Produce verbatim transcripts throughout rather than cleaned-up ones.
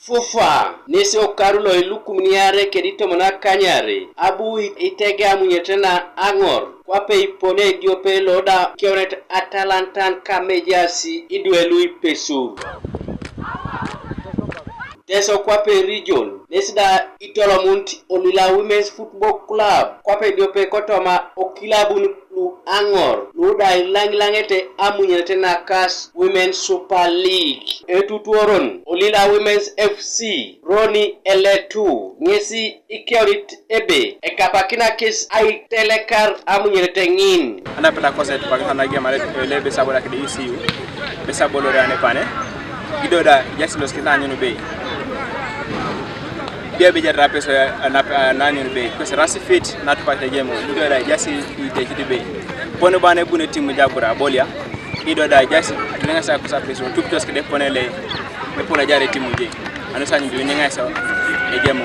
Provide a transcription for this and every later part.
FUFA nesi okaru lo ilukumin iare kedi tomon akanyare abu i- itege amunyete na aŋor kwape ipone ediope loda keunet atalantan kamejasi idwe lu ipesur. Teso kwape region nesi da itolomunit Olila Women's Football Club kwape ediope kotoma okilabun lu aŋor lu da ilaŋilaŋete amunyenete nakas Women's Super League. Etutuoron Olila Women's F C Roni Eletu ŋesi ikeunit ebe ekapakina kes aitelekar amunyenete ŋin. Anapita koset pakisana giamare ele besa bola kede E C U besa bolore anepane ido da jasi los kita anyunu bei. Bia beja rapes anap nanyunu bei kos rasi fit natu pakita jemo ido da jasi ite kiti bei. Pone bane bune timu jagura bolia ido da jasi nengasa kusa peso tuptos kede pone le me pone jare timu je. Anu sanyu bi nengasa ejemo.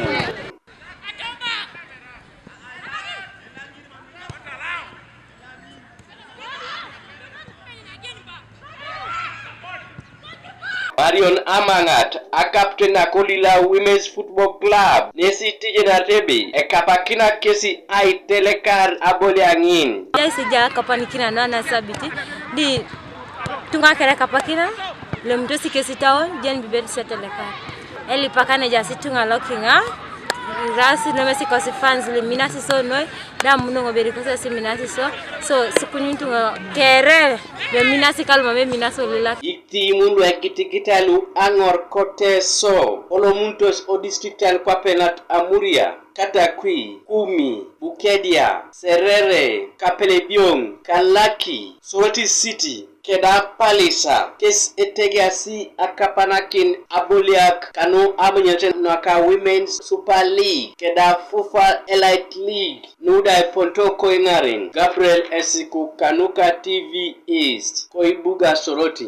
Marion Amaŋat akapten na Kolila Women's Football Club nesi tijenat ebe ekapakina kesi aitelekar abolia ŋin. Jaisi ja kapanikina na nasabiti di tunga kere kapakina lomitosi kesi taon jen bibet setelekar. Elipakane jasi tunga lokiŋa rasi nomesi kosi fans liminasi so noi da munoŋo beri kosi siminasi so so sikunyun tunga kere beminasi kaluma meminasi olilak. Itimun lu egitigita lu aŋor koteso olomuntos odistriktan kwapenat Amuria, Katakwi, Kumi, Bukedia, Serere, Kapelebioŋ, Kalaki, Soroti City, keda Palisa kes etegeasi akapanakin aboliak kanu amunyete naka Women's Super League keda FUFA Elite League nuda eponto koiŋarin. Gabriel Esiku kanuka T V East koibuga Soroti.